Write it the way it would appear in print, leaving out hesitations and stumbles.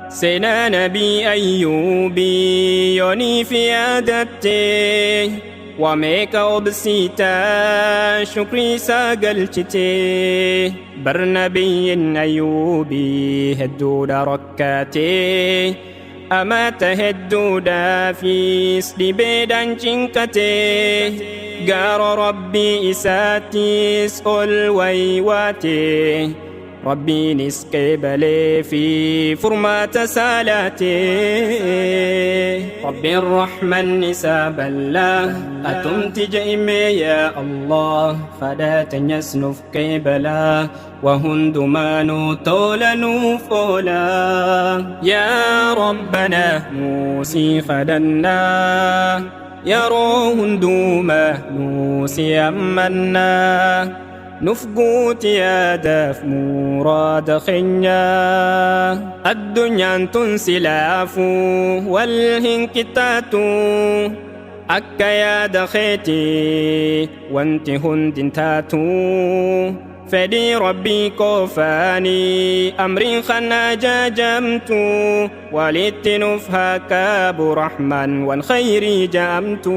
Seenaa Nabii Ayyuubii yooniif yaadatte, waa meeqa obsiita shukrii isaa galchite. Bar nabiyyiin Ayyuubii hedduudha rakkaate, amata hedduudhaafis dhibeedhaan cinqate. Gaara Rabbii isaattis ol waywaate, Rabbiinis qeebalee fi furmaata saalaate. Rabbiin rahmanni isaa bal'aa, atumti je'imee yaa Allah, fadhaa teenyas nuuf qeebalaa, waa hundumaanuu tola nuuf oolaa. Yaa Rabbana nuusii kadhannaa, yeroo hundumaa nuusii ammannaa, nuuf guuti yaadaaf muraada keenyaa. Addunyaan tun silaafuu wal hin qixxaatu, akka yaada keetii wanti hundi hin taatu. Fedhii Rabbii qofaanii amriin kana jajamtu, walitti nuuf haa qabu Rahmaan wan khayrii ja'amtu.